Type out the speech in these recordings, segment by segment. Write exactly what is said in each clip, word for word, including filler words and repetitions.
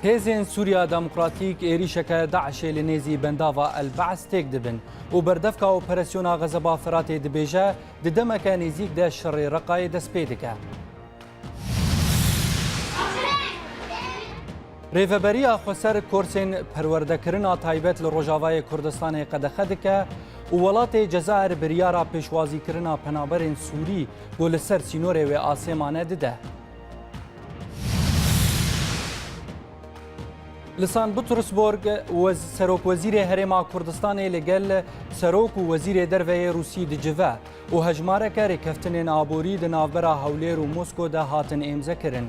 Hêzên Sûriya Demokratîk êrîşeke DAIŞê li nêzî bendava El Be's têk dibin û berdevka operasyona Xezeba Firatê dibêje, di demeke nêzîk de şerê Reqayê dest pê dike. Rêveberiya Xweser korsên perwerdekirina taybet li Rojavayê Kurdistanê qedexe dike û welatê Cezayir biryara pêşwazîkirina penaberên Sûrî ku li ser sînorê wê asê mane dide. Li San Petersburg wez-, Serokwezîrê Herêma Kurdistanê li gel Serok û Wezîrê Derve yê Rûsî dicive û hejmareke rêkeftinên aborî di navbera Hewlêr û Mosko de hatin êmzekirin.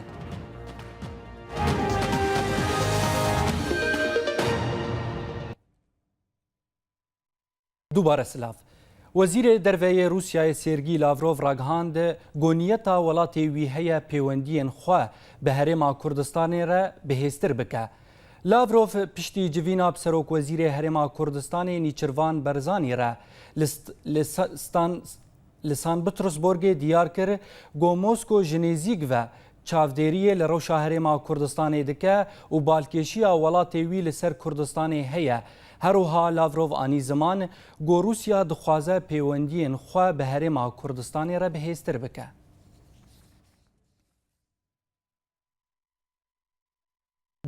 Dubare silav. Wezîrê Derve yê Rûsyayê Sergî Lavrov ragihand, ku niyeta welatê wî heye pêwendiyên xwe bi Herêma Kurdistanê re bihêztir bike. Lavrov piştî civîna bi Serokwezîrê Herêma Kurdistanê Nîçirvan Barzanî re li st-, li sa-, stan-, li San Petersburgê diyar kir, ku Mosko ji nêzîk ve çavdêriyê li rewşa Herêma Kurdistanê dike û balkêşiya welatê wî li ser Kurdistanê heye. Her wiha Lavrov anî ziman, ku Rûsya dixwaze pêwendiyên xwe bi Herêma Kurdistanê re bihêztir bike.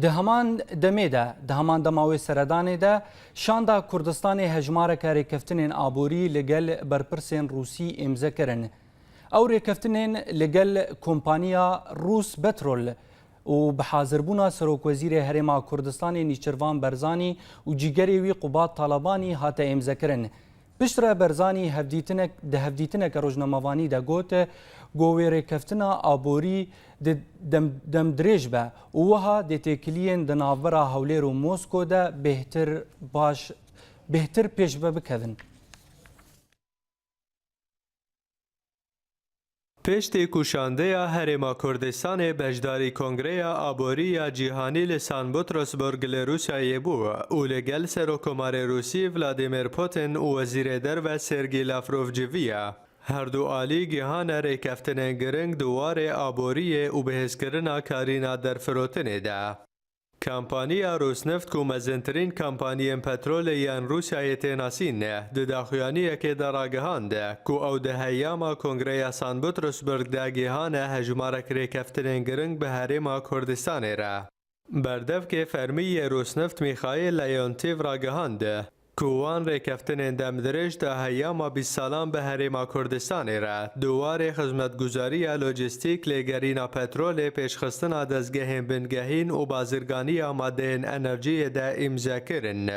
Di heman demê de, di heman dema wê seredanê de, şanda Kurdistanê hejmareke rêkeftinên aborî li gel berpirsên Rûsî êmze kirin. Ew rêkeftinên li gel kompaniya Rûs Petrol û bi hazirbûna Serokwezîrê Herêma Kurdistanê Nîçirvan Barzanî û cîgerê wî Qubat Talebanî hate êmzekirin. Piştre Barzanî hevdîtinek, di hevdîtineke rojnamevanî de got, ku wê rêkeftina aborî di dem, demdirêj be û wiha dê têkiliyên di navbera Hewlêr û Mosko de bêhtir baş, bêhtir pêş ve bikevin. Piştî ku şandeya Herêma Kurdistanê beşdarî Kongreya Aborî ya Cîhanî li San Petersburg li Rûsyayê bû û li gel Serokkomarê Rûsî Vladimir Putin û Wezîrê Derve Sergî Lavrov civiya, her du alî gihane rêkeftinên giring di warê aboriyê û bihêzkirina karîna derfirotinê de. Kampaniya Rosneft ku mezintirîn kampaniyên petrolê yên Rûsyayê tê nasîn, di daxuyaniyekê de ragihand ku ew di heyama Kongreya San Petersburg de gihane hejmarek rêkeftinên giring bi Herêma Kurdistanê re. Berdevkê fermî yê Rosneft Mîxaîl Leontîv ragihand, ku wan rêkeftinên demdirêj di heyama bîst salan bi Herêma Kurdistanê re, di warê xizmetguzariya lojîstîk, lêgerîna petrolê, pêşxistina dezgehên bingehîn û bazirganiya madeyên enerjiyê de îmze kirin.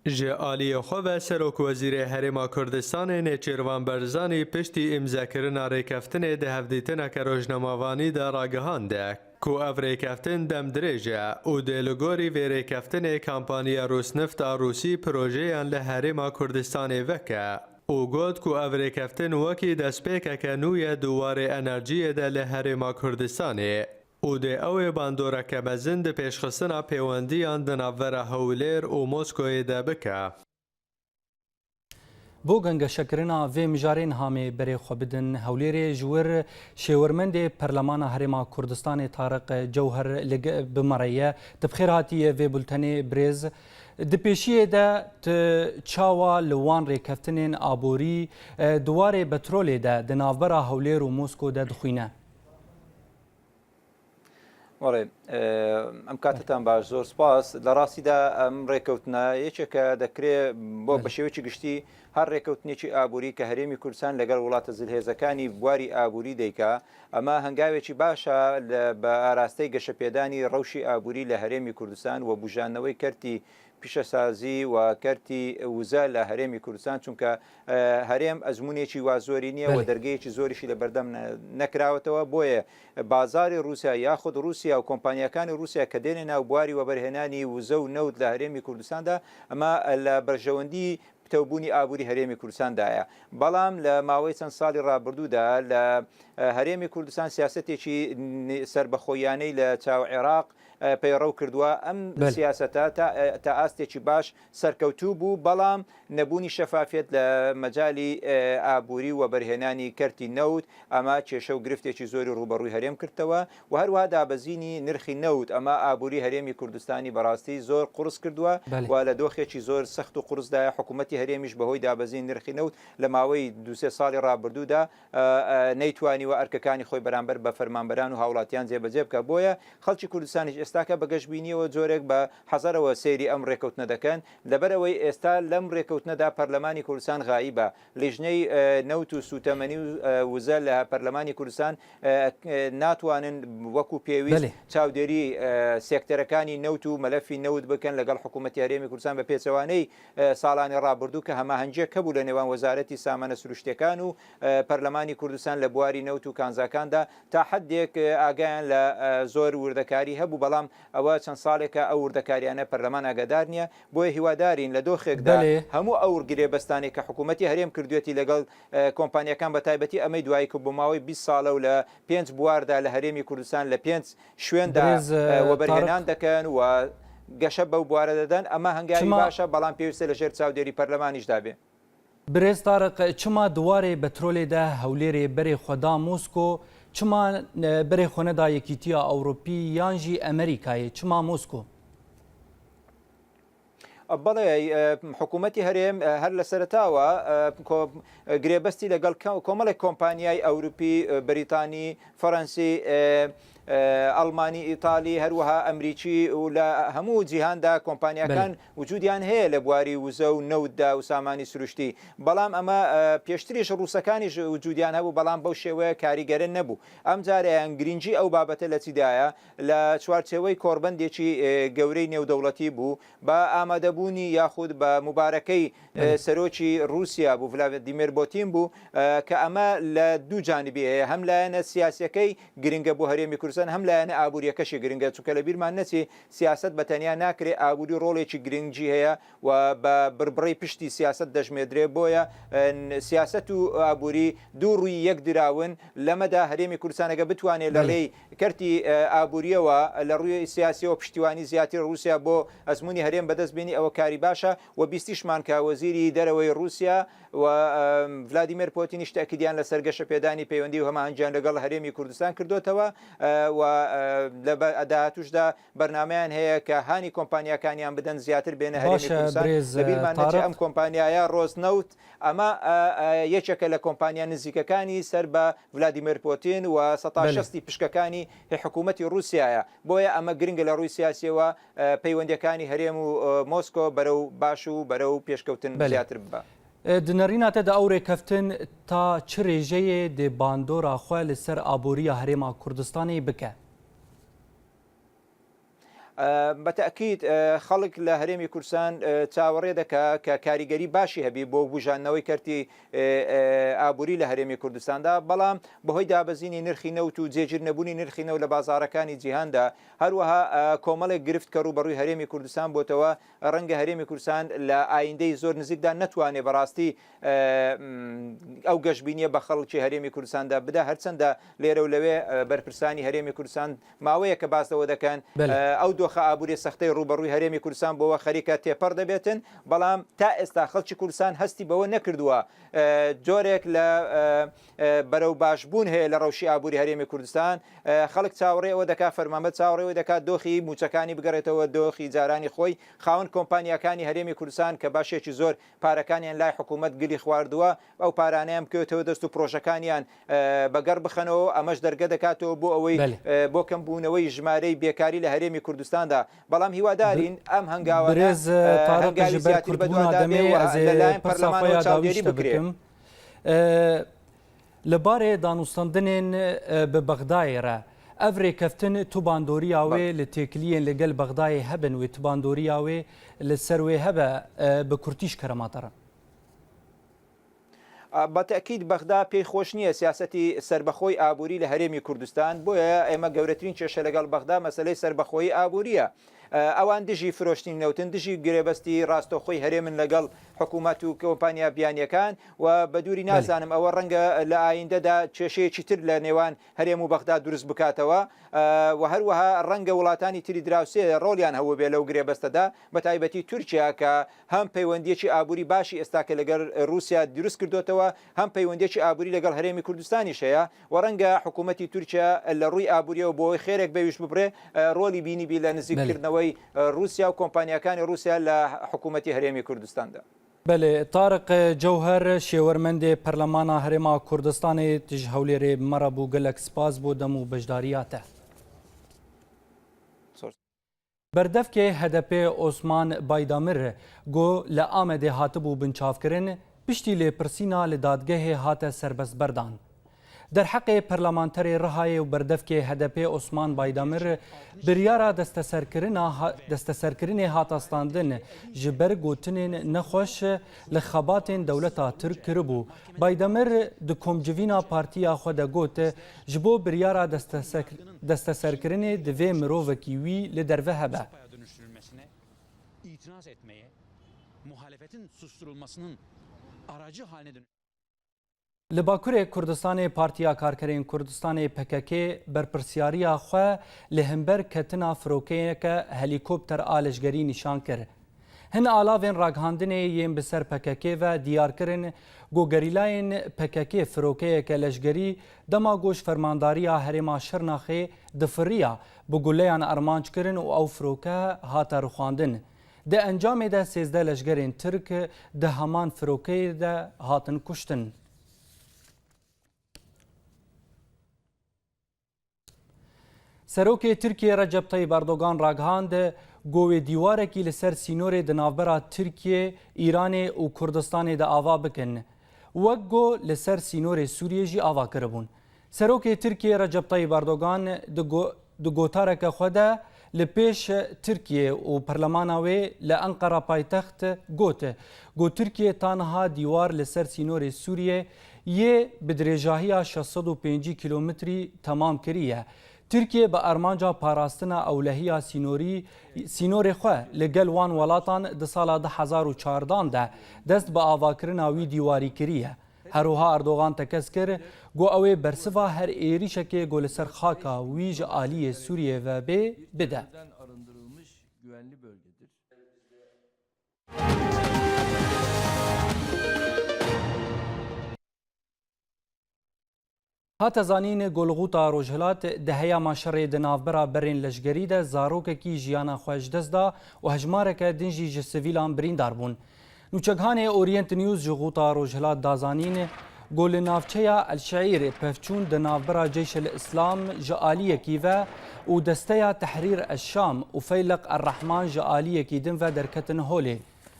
Ji aliyê xwe ve Serokwezîrê Herêma Kurdistanê Nêçîrvan Barzanî piştî îmzekirina rêkeftinê di hevdîtineke rojnamevanî de ragihand, ku ev rêkeftin demdirêj e û dê li gorî vê rêkeftinê kampaniya Rosneft a Rûsî projeyan li Herêma Kurdistanê veke û got ku ev rêkeftin wekî destpêkeke nû ye di warê enerjiyê de li Herêma Kurdistanê û dê ew ê bandoreke mezin di pêşxistina pêwendiyan di navbera Hewlêr û Moskoyê de bike. Bo gengeşekirina vê mijarê niha em ê berê xwe bidin Hewlêrê. Ji wir şêwirmendê Perlemana Herêma Kurdistanê Tariq Cewher li ge-, bi me re ye. Tu bi xêr hatî vê bultenê birêz. Di pêşiyê de tu çawa li wan rêkeftinên aborî, e, di warê petrolê de di navbera Hewlêr û Mosko de dixwîne? وەڵێ، ئە، ئەم کاتتان باش، زۆر سپاس. لە ڕاستیدا ئەم ڕێکەوتنە یەکێکە دەکرێ بۆ، بەڵێ، بە شێوەیەکی گشتی هەر ڕێکەوتنێکی ئابووری کە هەرێمی کوردستان لەگەڵ وڵاتە زلهێزەکانی بواری ئابووری دەیکا، ئەمە هەنگاوێکی باشە لە، بە ئاراستەی گەشەپێدانی ڕەوشی ئابووری لە هەرێمی کوردستان و بوژاندنەوەی کەرتی پیشەسازی و کەرتی وزە لە هەرێمی کوردستان، چونکە، ئە، هەرێم ئەزموونێکی وا زۆری نییە و، بەڵێ، دەرگەیەکی زۆریشی لە بەردەم نە-، نەکراوەتەوە. بۆیە بازاری رووسیا یاخود رووسیا و کۆمپانیاکانی رووسیا کە دێنێ ناو بواری وەبەرهێنانی وزە و نەوت لە هەرێمی کوردستاندا، ئەمە لە بەرژەوەندی پتەوبوونی ئابووری هەرێمی کوردستاندایە. بەڵام لە ماوەی چەند ساڵی ڕابردوودا لە، ئە، هەرێمی کوردستان سیاسەتێکی ن-، سربەخۆیانەی لە چاو عێراق، ئە، پەیڕەو کردووە. ئەم بەڵێ. سیاسەتە تا، ئە، تا ئاستێکی باش سەرکەوتوو بوو، بەڵام نەبوونی شەفافیەت لە مەجالی، ئە، ئابووری و وەبەرهێنانی کەرتی نەوت، ئەمە کێشە و گرفتێکی زۆری ڕوبەڕووی هەرێم کردەوە و هەروەها دابەزینی نرخی نەوت، ئەمە ئابووری هەرێمی کوردستانی بەڕاستی زۆر قورس کردووە بەڵێ. و لە دۆخێکی زۆر سەخت و قورسدایە. حکوومەتی هەرێمیش بەهۆی دابەزینی نرخی نەوت لە ماوەی دوو سێ ساڵی ڕابردوودا، ئە، ئە، نەیتوانیوە ئەرکەکانی خۆی بەرامبەر بە فەرمانبەران و هاوڵاتیان جێبەجێ بکە. بۆیە خەڵکی کوردستانیش ئێستاکە بە گەشبینیەوە جۆرێک بە حەزەرەوە سەیری ئەم ڕێکەوتنە دەکەن، لەبەرەوەی ئێستا لەم ڕێکەوتنەدا پەرلەمانی کوردستان غایبە. لیژنەی، ئە، نەوت و سووتەمەنی و، ئە، وزە لە پەرلەمانی کوردستان، ئە، ئە، ناتوانن وەکو پێویست بەڵێ. چاودێری، ئە، سێکتەرەکانی نەوت و مەلەفی نەوت بکەن لەگەڵ حکوومەتی هەرێمی کوردستان بە پێچەوانەی، ئە، ساڵانی ڕابردوو کە هەماهەنگیەک هەبوو لە نێوان وەزارەتی سامانە سروشتیەکان و، ئە، پەرلەمانی کوردستان لە بواری نەوت و کانزاکاندا. تا حەدێک، ئە، ئاگایان لە، ئە، زۆر وردەکاری هەبوو، بەڵام ئەوە چەند ساڵێکە ئەو وردەکاریانە پەرلەمان ئاگادار نییە. بۆیە هیوادارین لە دۆخێکدا بەڵێ. هەموو ئەو گرێبەستانێک کە حکوومەتی هەرێم کردوێتی لەگەڵ، ئە، کۆمپانیەکان، بە تایبەتی ئەمەی دوایی کە بۆ ماوەی بیست ساڵە و لە پێنج بواردا لە هەرێمی کوردستان لە پێنج شوێندا، بەڕێز، ئە، ئە، وەبەرهێنان تارق. دەکەن و گەشە بەو بوارە دەدەن، ئەمە هەنگاوی چما باشە، بەڵام پێویستە لە ژێر چاودێری پەرلەمانیشدا بێ. برێز تارق، چما دوارێ بەترۆلێ دە هەولێرێ بەرێ خۆدا مۆسکۆ، چما، ئە، بەرێ خۆنەدا یەکیتیا ئەوروپی یان ژی ئەمریکایە، چما مۆسکۆ؟ بەڵێ، ئە، حکوومەتی هەرێم، ئە، هەر لە سەرەتاوە، ئە، کۆ-، گرێبەستی لەگەڵ کە-، کۆمەڵێک کۆمپانیای ئەوروپی، ئە، بریتانی، فەڕەنسی، ئە، ئە، ئەڵمانی، ئیتالی، هەروەها ئەمریکی و لە هەموو جیهاندا کۆمپانیاکان بەڵێ. وجودیان هەیە لە بواری وزە و نەوتدا و سامانی سروشتی. بەڵام ئەمە، ئە، پێشتریش ڕووسەکانیش وجودیان هەبوو، بەڵام بەو شێوەیە کاریگەرە نەبوو. ئەم جارەیان گرنگی ئەو بابەتە لە چیدایە؟ لە چوارچێوەی کۆربەندێکی، ئێ، گەورەی نێودەوڵەتی بوو، بە ئامادەبوونی یاخود بە مبارەکەی، ئێ، بەڵێ. سەرۆکی رووسیا بوو، ڤلادیمیر پوتین بوو، ئێ، کە ئەمە لە دوو جانبی هەیە، هەم لایەنە سیاسیەکەی گرنگە بۆ هەرێمی کوردستان، هەم لایەنە ئابووریەکەشی گرنگە، چونکە لە بیرمان نەچی سیاسەت بە تەنیا ناکرێ، ئابووری ڕۆڵێکی گرنگی هەیە و بە بڕبڕەی پشتی سیاسەت دەژمێدرێ. بۆیە، ئێ، سیاسەت و ئابووری دوو ڕووی یەک دراون. لەمەدا هەرێمی کوردستان ئەگە بتوانێت لە بەڵێ. ڕێی کەرتی، ئێ، ئابووریەوە، لە ڕووی سیاسیەوە پشتیوانی زیاتر رووسیا بۆ ئەزموونی هەرێم بەدەست بینی، ئەوە کاری باشە. و بیستیشمان کە وەزیری دەرەوەی رووسیا و، ئێ، ڤلادیمیر پوتینیش تەکیدیان لەسەر گەشەپێدانی پەیوەندی و هەماهەنگیان لەگەڵ هەرێمی کوردستان کردوتەوە، ئێ، و، ئێ، لە بە-، داهاتوشدا بەرنمەیان هەیە کە هانی کۆمپانیاکانیان بدەن زیاتر بێنە هەرێمی باشە، کوردستان. برێز، لە بیرمان نەچێ تارق. ئەم کۆمپانیایە ڕۆزنەوت، ئەمە، ئە، ئە، یەکێکە لە کۆمپانیا نزیکەکانی سەر بە ڤلادیمیر پوتین و سەتا بەڵێ. شەستی پشکەکانی حکوومەتی رووسیایە. بۆیە ئەمە گرنگە لە ڕووی سیاسیەوە، ئە، پەیوەندیەکانی هەرێم و، ئە، مۆسکۆ بەرەو باش و بەرەو پێشکەوتن بەڵێ. زیاتر ببە. ئە، دنەریناتە دە ئەو ڕێکەفتن تا چ ڕێژەیە دێ باندۆرا خۆ لەسەر ئابووریە هەرێما کوردستانی بکە؟ ئە، بە تەئکید، ئە، خەڵک لە هەرێمی کوردستان، ئە، چاوەڕێ دەکا کە کاریگەری باشی هەبی بۆ بوژاندنەوەی کەرتی، ئە، ئە، ئابووری لە هەرێمی کوردستاندا، بەڵام بەهۆی دابەزینی نرخی نەوت و جێگیر نەبوونی نرخی نەوت لە بازاڕەکانی جیهاندا، هەروەها، ئە، کۆمەڵێک گرفت کە ڕوبەڕووی هەرێمی کوردستان بۆتەوە، ڕەنگە هەرێمی کوردستان لە ئایندەی زۆر نزیکدا نەتوانێ بەڕاستی، ئە، م، ئەو گەشبینیە بە خەڵکی هەرێمی کوردستاندا بدا، هەرچەندە لێرە و لەوێ، ئە، بەرپرسانی هەرێمی کوردستان ماوەیە کە باس لەوە دەکەن، بەڵێ. ئە، ئەو دۆخە ئابووری سەختەی ڕوبەڕووی هەرێمی کوردستان بۆوە خەریکە تێپەڕ دەبێتن، بەڵام تا ئێستا خەڵکی کوردستان هەستی بەوە نەکردووە، ئە، جۆرێک لە، ئە، ئە، بەرەو باشبوون هەیە لە ڕەوشی ئابووری هەرێمی کوردستان. ئە، خەڵک چاوەڕێ ئەوە دەکا، فەرمانبەر چاوەڕێ ئەوە دەکا دۆخی موچەکانی بگەڕێتەوە دۆخی جارانی خۆی. خاوەن کۆمپانیاکانی هەرێمی کوردستان کە باشێکی زۆر پارەکانیان لای حکوومەت گلی خواردووە، ئەو پارانەیان بکەوێتەوە دەست و پرۆژەکانیان، ئە، بەگەڕ بخەنەوە. ئەمەش دەرگە دەکاتەوە بۆ ئەوەی، بەڵێ. ئە، بۆ کەمبوونەوەی ژمارەی بێکاری لە هەرێمی کوردستاندا. بەڵام هیوادارین ئەم هەنگاوانە، برێز، ئە، تارق هەنگاوی ژبەر زیاتر بە کوردبوونا دواتدا بێ دەمێ، و ئەزێ لەلایەن پرسا پەرلەمانەوە خۆیا چاودێری داویشتە بکرێ. بکەم. ئە، لە بارێ دانوستاندنێن، ئە، بە بەغدایێ رە، ئەڤ رێکەفتن تو باندۆریاوێ بەڵێ. لە تێکلیەن لەگەل بەغدایێ هەبن وێ تو باندۆریاوێ لە سەر وێ هەبە، ئە، بە کورتیش کەرەماتەڕە. ئە، بە تەئکید بەغدا پێی خۆش نییە سیاسەتی سەربەخۆی ئابووری لە هەرێمی کوردستان، بۆیە ئێمە گەورەترین کێشە لەگەڵ بەغدا مەسەلەی سەربەخۆی ئابووریە. ئەوان دژی فرۆشتنی نەوتن، دژی گرێبەستی ڕاستەوخۆی هەرێمن لەگەڵ حکوومەت و کۆمپانیا بیانیەکان و بە دووری نازانم ئەوە ڕەنگە لە ئایندەدا کێشەیەکی تر لە نێوان هەرێم و بەغدا دروست بکاتەوە. و هەروەها ڕەنگە وڵاتانی تری دراوسێ ڕۆڵیان هەبوو بێ لەو گرێبەستەدا، بە تایبەتی تورکیا کە هەم پەیوەندیەکی ئابووری باشی ئێستا کە لەگەڵ رووسیا دروست کردوتەوە، هەم پەیوەندیەکی ئابووری لەگەڵ هەرێمی کوردستانیش هەیە و ڕەنگە حکوومەتی تورکیا لە ڕووی ئابووریەوە بۆی خێرێک بێویش ببرێ، ڕۆلی بینی بی لە نزیککردنەوەی رووسیا و کۆمپانیاکانی رووسیا لە حکوومەتی هەرێمی کوردستاندا. Belê, Tariq Cewher, şêwermendê Perlemana Herêma Kurdistanê, tu ji Hewlêrê me re bû, gelek spas bo dem û beşdariya te. Berdevkê H D P Osman Baydamir, ku li Amedê hatibû binçavkirin, piştî lêpirsîna li dadgehê hate serbestberdan. Derheqê Perlemanterê Rihayê û berdevkê H D P Osman Baydamir biryara desteserkirina ha-, desteserkirinê hata standin, ji ber gotinên nexweş li xebatên dewleta Tirk kiribû. Baydamir di komcivîna partiya xwe de got, ji bo biryara destesek-, desteserkirinê divê mirovekî wî li derve hebe. İtiraz etmeye, muhalefetin susturulmasının aracı haline dönüştürmesi. Li Bakurê Kurdistanê Partiya Karkerên Kurdistanê P K K berpirsiyariya xwe li hember ketina firokeyeke helîkopter a leşgerî nîşan kir. Hin alavên ragihandinê yên bi ser P K K ve diyar kirin ku gerîlayên P K K firokeyeke leşgerî dema ku ji fermandariya herêma Şirnexê difiriya, bi guleyan armanc kirin û ew firoke hate rixwandin. Di encamê de sêzdeh leşgerên Tirk di heman firokeyê de hatin kuştin. Serokê Tirkiyê Recep Tayyip Erdogan ragihand, ku wê dîwarekî li ser sînorê di navbera Tirkiyê, Îranê û Kurdistanê de ava bikin, wek ku li ser sînorê Sûriyê jî ava kiribûn. Serokê Tirkiyê Recep Tayyip Erdogan di go-, di gotareke xwe de li pêş Tirkiyê û perlemana wê li Enqera paytext got, ku Tirkiye ta niha dîwar li ser sînorê Sûriyê yê bi dirêjahiya şeş sed û pêncî kîlometrî temam kiriye. Tirkiye bi armanca parastina ewlehiya sînorî, sînorê xwe li gel wan welatan di sala du hezar û çardan de dest bi avakirina wî dîwarî kiriye. Her wiha Erdogan tekez kir, ku ew ê bersiva her êrîşekê ku li ser xaka wî ji aliyê Sûriyê ve bê, bide. Hate zanîn, ku li Xûta Rojhilat di heyama şerê di navbera berên leşgerî de zarokekî jiyana xwe ji dest da û hejmareke din jî ji sivîlan birîndar bûn. Nûçeghanê Orient News ji Xûta Rojhilat da zanîn, ku li navçeya El Şeîr pevçûn di navbera Ceyş el Îslam ji aliyekî ve û Desteya Tehrîr El Şam û Feyleq El Rehman ji aliyekî din ve derketin holê.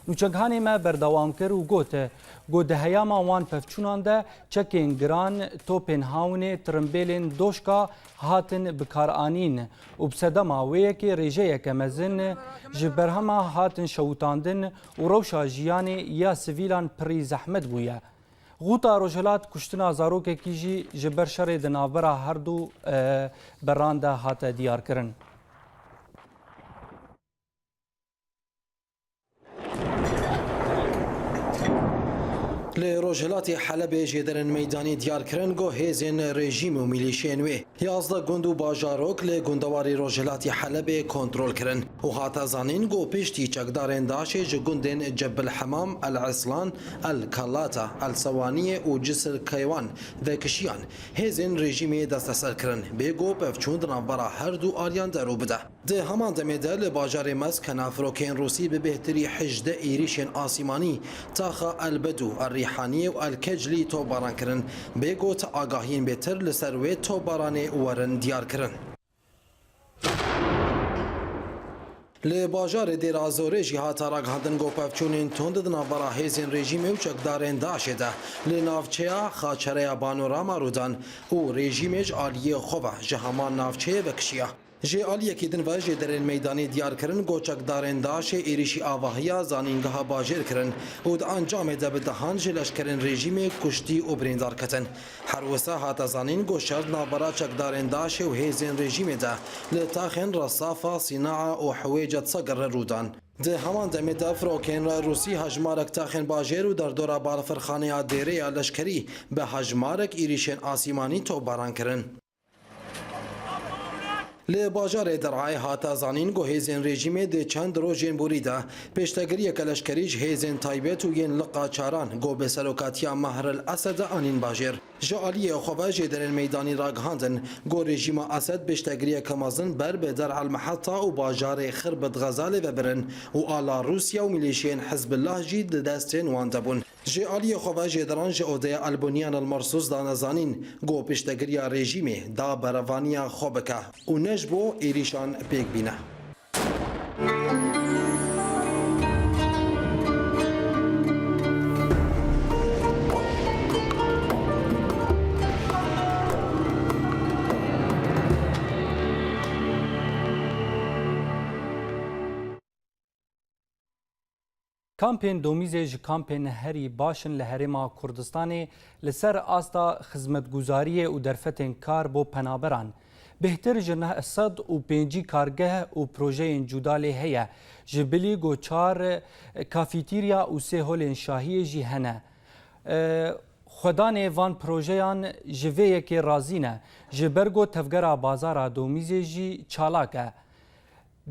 Nûçeghanê me berdewam kir û got, ku di heyama wan pevçûnan de çekên giran, topên hawinê, tirimbêlên doşka hatin bikaranîn û bi sedema wê yekê rêjeyeke mezin ji berhema hatin şewitandin û rewşa jiyanê ya sivîlan pirî zehmet bûye. Xûta Rojhilat kuştina zarokekî jî ji ber şerê di navbera her du, e, beran de hate diyarkirin. Li rojhilatê Helebê jêderên meydanî diyar kirin, ku hêzên rejîmê û milîşeyên wê yazdeh gund û bajarok li gundewarî rojhilatî Helebê kontrol kirin û hate zanîn, ku piştî çekdarên DAIŞê ji gundên Cebil Hemam, El Islan, El Kalata, El Sewaniyê û Cisir Keywan vekişiyan, hêzên rejîmê desteser kirin, bê ku pevçûn di navbera her du aliyan de rû bide. Di heman demê de li bajarê Meskena firokeyên Rûsî bi bêhtirî hejdeh êrîşên asîmanî taxa El Bedû, El Rîhaniyê û El Keclî topbaran kirin. Bê ku ti agahiyên bêtir li ser wê topbaranê werin diyarkirin. Li bajarê Dêra Zorê jî hate ragihandin ku pevçûnên tund di navbera hêzên rejîmê û çekdarên DAIŞê de li navçeya Xaçereya Banorama rû dan û rejîmê ji aliyê xwe ve ji heman navçeyê vekişiya. Ji aliyekî din ve jêderên meydanî diyar kirin ku çekdarên DAIŞê êrîşî avahiya zanîngeha bajêr kirin û di encamê de bi dehan ji leşkerên rejîmê kuştî û birîndar ketin. Her wisa hate zanîn ku şer di navbera çekdarên DAIŞê û hêzên rejîmê de li taxên Resafa, Sînaa û Hiwêcet Segir re rû dan. Di heman demê de firokên re Rûsî hejmarek taxên bajêr û derdora balafirxaneya Dêrê ya leşkerî bi hejmarek êrîşên asîmanî topbaran kirin. Li bajarê Derayê hate zanîn ku hêzên rejîmê di çend rojên borî de pêştegiriyeke leşkerî ji hêzên taybet û yên liqa çaran ku bi serokatiya Mahr el Esed anîn bajêr. Ji aliyê xwe ve jêderên meydanî ragihandin ku rejîma Esed pêştegiriyeke mezin ber bi Der El Meheta û bajarê Xirbet Xezalê ve birin û ala Rûsya û milîşiyên Hizbillah jî di destên wan de bûn. Ji aliyê xwe ve jêderan ji odeya El Bunyan El Mersûs dane zanîn ku piştegiriya rejîmê da berevaniya xwe bike û ne ji bo êrîşan pêk bîne. Kampên domîzê ji kampên herî baş in li Herêma Kurdistanê li ser asta xizmetguzariyê û derfetên kar bo penaberan. Bêhtir ji neh sed û pêncî kargeh û projeyên cuda lê heye. Ji bilî ku çar kafîtîrya û sê holên şahiyê jî hene. E, Xwedanê van projeyan ji vê yekê razî ne, ji ber ku tevgera bazara domîzê jî çalak e.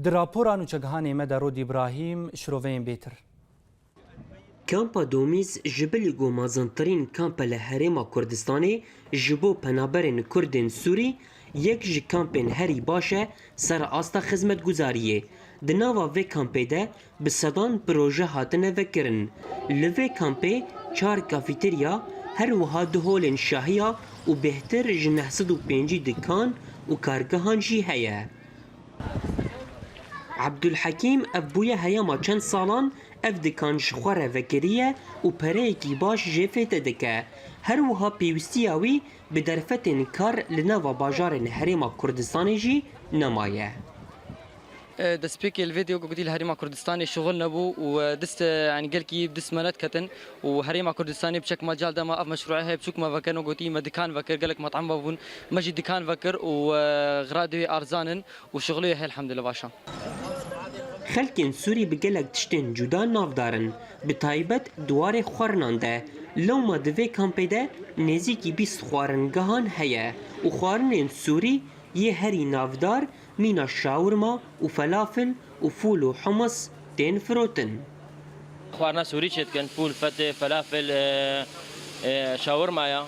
Di rapora nûçegihanê me de Rod Îbrahîm şiroveyên bêtir. Kampa Domîz ji bilî ku mezintirîn kamp e li Herêma Kurdistanê ji bo penaberên Kurdên Sûrî, yek ji kampên herî baş e ser asta xizmetguzariyê. Di nava vê kampê de bi sedan proje hatine vekirin. Li vê kampê çar kafeterya, her wiha du holên şahiya û bêhtir ji neh sed û pêncî dikan û kargehan jî heye. Ebdulhekîm ev bûye heyama çend salan ev dikan ji xwe re vekiriye û pereyekî baş jê fête dike. Her wiha pêwîstiya wî bi derfetên kar li nava bajarên Herêma Kurdistanê jî nemaye. E, destpêkê li vê dê wekî gotî li Herêma Kurdistanê şixul nebû û, e, dist, e, yanî gelkî dist me nediketin û Herêma Kurdistanê bi çek mecal dema ev meşrûê heye biçûk me vekir, wekî gotî me dikan vekir, gelek metam vebûn, me jî dikan vekir û, e, xiradê wê arzan in û şixulê wê heye elhamdulillah baş e. Xelkên Sûrî bi gelek tiştên cuda navdar in, bi taybet di warê xwarinan de. Lewma di vê kampê de nêzîkî bîst xwaringehan heye û xwarinên Sûrî yê herî navdar mîna şawirma û felafil û fûl û humus tên firotin. Xwarina Sûrî çê dikin, fûl, fetê, felafil, e, e, şawirma ya,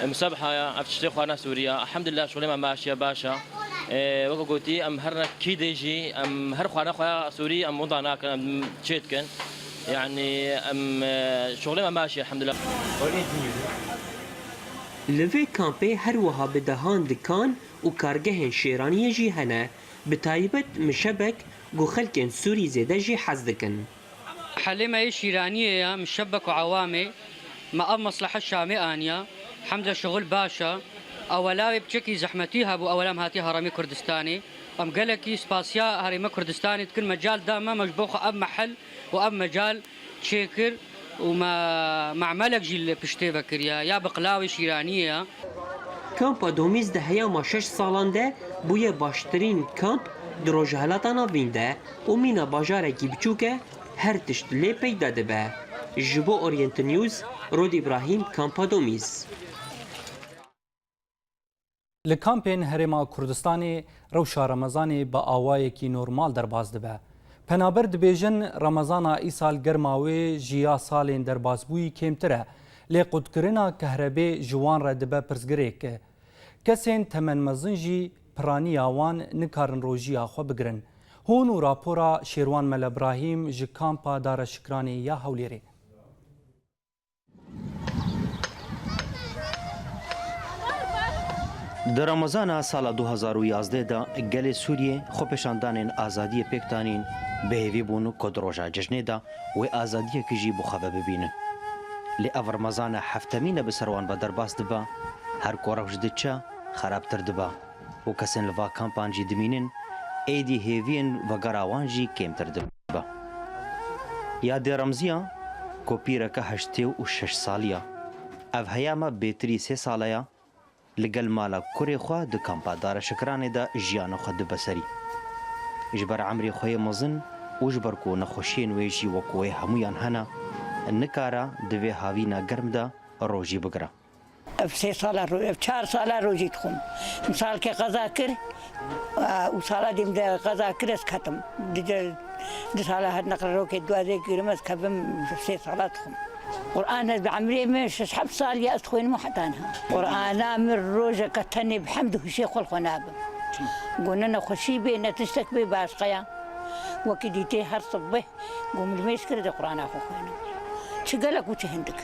e, musebha ya, ev tiştê xwarina Sûrî ya. Elhamdulillah, şolê me meşiye baş e. E, weke gotî, em her kîdê jî, em her xwarina xwe ya Sûrî, em winda nakin, em çê dikin. Yanî, em, e, şolê me meşiye, elhamdulillah. Li vê kampê her wiha bi dehan dikan û kargehên şêraniyê jî hene, bi taybet mişebek ku xelkên Sûrî zêde jê hez dikin. Helê me yê şîraniyê ye, mişebek û ewamê me ev meslehe Şamê aniya. Hemde şixul baş e. Ewela wê piçekî zehmetî hebû, ewela em hatiye Herêmê Kurdistanê. Em gelekî spasiya Herêmê Kurdistanê dikin, mecal da me, me ji bo xwe ev mehel û ev mecal çêkir û me me'melek jî li piştê vekiriye, ya bi qilawê şîraniyê ye. Kampa Domîz di heyama şeş salan de bûye baştirîn kamp di Rojhelata Navîn de û mîna bajarekî biçûk e, her tişt lê peyda dibe. Ji bo Orient News, Rod Îbrahîm, Kampa Domîz. Li kampên Herêma Kurdistanê rewşa Remezanê bi awayekî normal derbas dibe. Penaber dibêjin, Remezana îsal germa wê ji ya salên derbasbûyî kêmtir e, lê qutkirina kehrebê ji wan re dibe pirsgirêk. Kesên temenmezin jî piraniya wan nikarin rojiya xwe bigirin. Hûn û rapora Şêrwan Mele Brahîm ji kampa Dara Şikranê ya Hewlêrê. Di Remezana sala du hezar û yazdeh de gelê Sûriyê xwepêşandanên azadiyê pêk danîn, bi hêvî bûn ku di roja cejnê de wê azadiyekî jî bi xwe ve bibînin. Lê ev Remezana heftemîn e bi ser wan ve derbas dibe, her ku rewş diçe, xerabtir dibe û kesên li va kampan jî dimînin, êdî hêviyên vegera wan jî kêmtir dibe. Yadê Remziya ku pîreke heştê û şeş salî ye. Ev heyama bêtirî sê sale ye, li gel mala kurê xwe di kampa Dara Şikiranê de jiyana xwe dibe serî. Ji ber emrê xwe yê mezin û ji ber ku nexweşiyên wê jî wek wê hemûyan hene, nikare di vê havîna germ de rojî bigire. Ev sê sala ro-, ev çar sala rojî dixwim. Em salkê qeza kir, a, û sala dîm de qeza kir ez ketim. Di, di, di sala her neqre rokê duwazê girim ez kevim sê sala dixwim. Quran ez bi emrê min şeş heft sal ya ez dixwînim û heta niha. Qurana min rojeke tenê bi hemd û hişê xwe li xwe nabim. Go ne nexweşî bê, ne tiştek bê başqeya. Wekî dîtê her sibeh go min mêz kir de Qurana xwe xwênim. Çi gelek û çi hindik.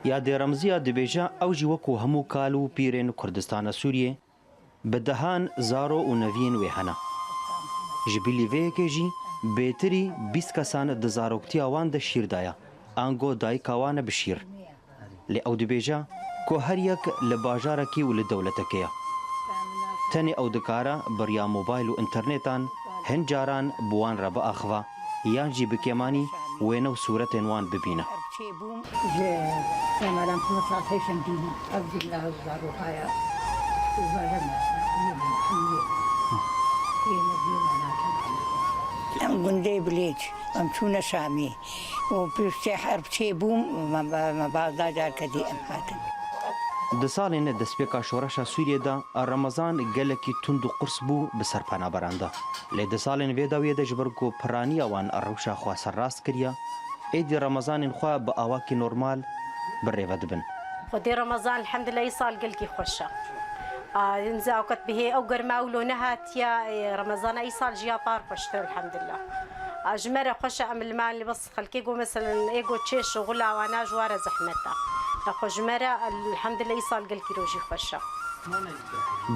Yadê Remziya dibêje ew jî wekû hemû kal û pîrên Kurdistana Sûriyê bi dehan zaro û neviyên wê hene. Ji bilî vê yekê jî bêtirî bîst kesan di zaroktiya wan de şîr daye, ango dayika wan e bi şîr. Lê ew dibêje ku her yek li bajarekî û li dewletekê ye. Tenê ew dikare bi riya mobayl û înternetan hin caran bi wan re biaxive yan jî bi kêmanî wêne û sûretên wan bibîne. Çêbûm ji Semalan Pir Safê Şemdînî. Ev jumla zarokaya. Em gundê Bilêc, em çûne Şamê. Û piştê herb çêbûm, me, me, me baz da carke dî em hatin. Di salên destpêka şoreşa Sûriyê de Remezan gelekî tund û qurs bû bi ser penaberan de. Lê di salên vê dawiyê de ji ber ku piraniya wan rewşa xwe serrast kiriye, êdî Remezanên xwe bi awakî normal bi rê ve dibin. Xwedê Remezan, elhamdulillah, îsal gelkî xweş e. A, imza awqet bihê ew germa ew lo nehatiye, ê, Remezana îsal jî ya par xweştir, elhamdulillah. A, ji me re xweş e, em li mal bes xelkê go, meselen, ê go çê şixul a wana ji wa re zehmet e. A, xwe ji me re, elhamdulillah, îsal gelkî rojî xweş e.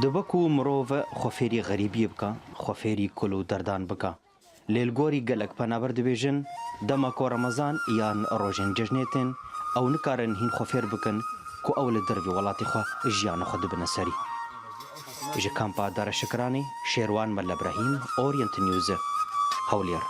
Dibe ku mirov xwe fêrî xerîbiyê bike, xwe fêrî kul û derdan bike. Lê li gorî gelek penaber dibêjin, dema ku Remezan yan rojên cejnê tên, ew nikarin hîn xwe fêr bikin ku ew li dervê welatê xwe jiyana xwe dibine serî. Ji kampa Dara Şikiranê, Şêrwan Mele Brahîm, Orient News, Hewlêr.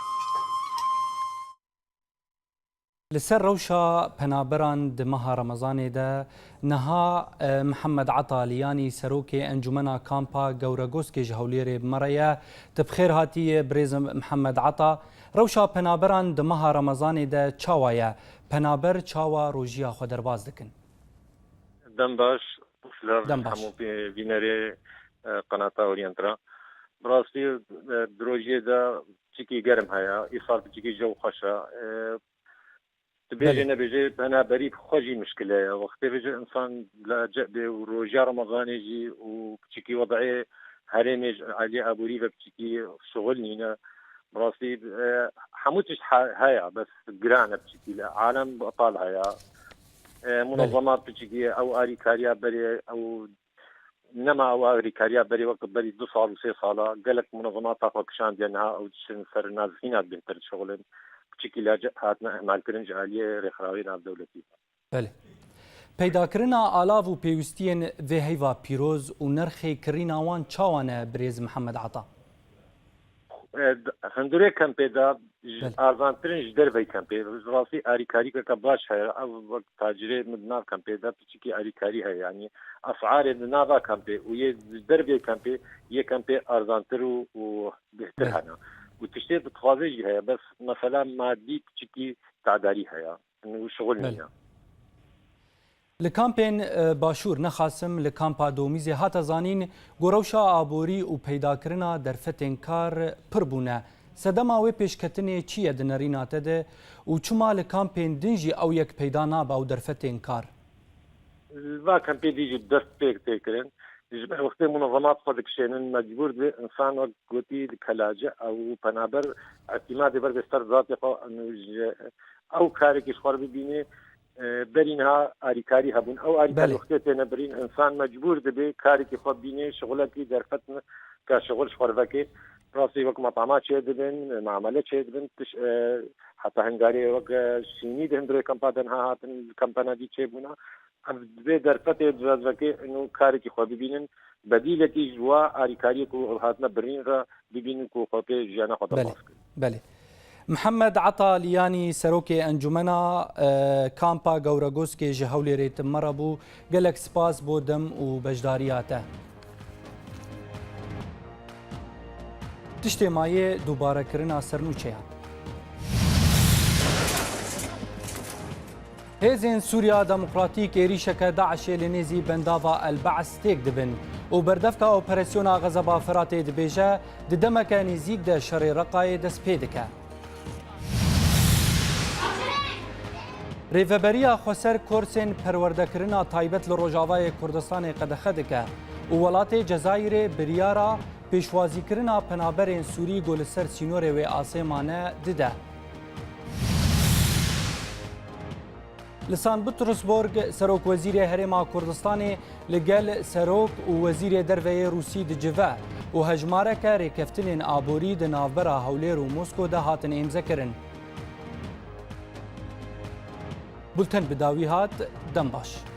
Li ser rewşa penaberan di meha Remezanê de niha, e, Mihemed Ata Liyanî, serokê Encûmena Kampa Gewregoskê ji Hewlêrê bi me re ye. Tu bi xêr hatî, birêz Mihemed Ata. Rewşa penaberan di meha Remezanê de çawa ye? Penaber çawa rojiya xwe derbas dikin? Dem baş, Dem baş. Hemû bî-, bînerê, e, qenata Orient re. Bi rastî, e, di rojiyê de piçikî germ heye, îsal piçikî jew xweş e. E, Dibêje Belê. nebêje, penaberî bi xwe jî mişkile ye. Wextê bêje insan li Ecebê û roja Remezanê jî û piçikî wed'ê herêmê ji aliyê aborî ve piçikî şixul nîne. Bi rastî, e, hemû tişt he-, heye, bes giran e piçikî. Li alem betal heye. E, Belê. Munezemat piçikî, ew arîkariya berê, ew nema ew arîkariya berê wek berî du sal û sê sala gelek munezemata xwe kişandiye, niha ew diçin ser nazhîna bêhtir dişixulin. Piçikî lacet hatine ihmalkirin ji aliyê rêxrawê navdewletî. Belê. Peydakirina alav û pêwîstiyên vê heyva pîroz û nirxê kirîna wan çawa ne, birêz Mihemed Ata? E, d-, hundirê kempê de ji Belê. arzantirin ji dervey kempê. Rastî arîkarîkeke baş heye. Ev wek tacirê min di nav kempê de piçikî arîkarî heye. Yanî esarê di nava kempê û yê ji dervê kempê, yê kempê arzantir û, û bêhtir Belê. hene. Û tiştê bi dixwazê jî heye. Bes mesela madî piçikî tedarî heye. Û şixul Belê. nîne. Li kampên, e, Başûr, nexasim li kampa Domîzê hate zanîn ku rewşa aborî û peydakirina derfetên kar pir bûne. Sedema wê pêşketinê çi ye di nerîna te de û çima li kampên din jî ew yek peyda nabe û derfetên kar? Li va kampê dî jî dest pêk tê kirin. Ji ber wextê munezemat xwe dikişênin, mecbûr dibe insan wek gotî di kelace ew penaber îtîmadê berde ser zatê xwe, û ji ew karekî ji xwe re bibîne. E, berî niha arîkarî hebûn. Ew arîkarî Belê. wextê têne birîn, insan mecbûr dibe karekî xwe bîne, şixulekî derfet ka şixul ji xwe re veke. Rastî wek metama çêdibin, mamele çêdibin, tiş-, e, heta hingarê wek, e, şînî di hundirê kampa de niha hatin, kampana dî çêbûna. Em divê derfetê bi vekê û karekî xwe bibînin, bedîlekî ji wa alîkariyê ku hatine birîn re bibînin ku xwe pê jiyana xwe Belê, derbas kirin. Belê. Mihemed Ata Liyanî, serokê Encûmena, e, Kampa Gewregoskê ji Hewlêrê tim me re bû. Gelek spas bo dem û beşdariya te. Tiştê mayê dubarekirina sernûçeyan. Hêzên Sûriya Demokratîk êrîşeke DAIŞê li nêzî bendava El Ba's têk dibin û berdevka operasyona Xezeba Firatê dibêje, di demeke nêzîk de şerê Reqayê dest pê dike. Rêveberiya Xweser kursên perwerdekirina taybet li Rojavayê Kurdistanê qedexe dike û welatê Cezayirê biryara pêşwazîkirina penaberên Sûrî ku li ser sînorê wê asê mane dide. Li San Petersburg, Serokwezîrê Herêma Kurdistanê li gel Serok û Wezîrê Derve yê Rûsî dicive û hejmareke rêkeftinên aborî di navbera Hewlêr û Mosko de hatin îmzekirin. Bulten bi dawî hat, dem baş.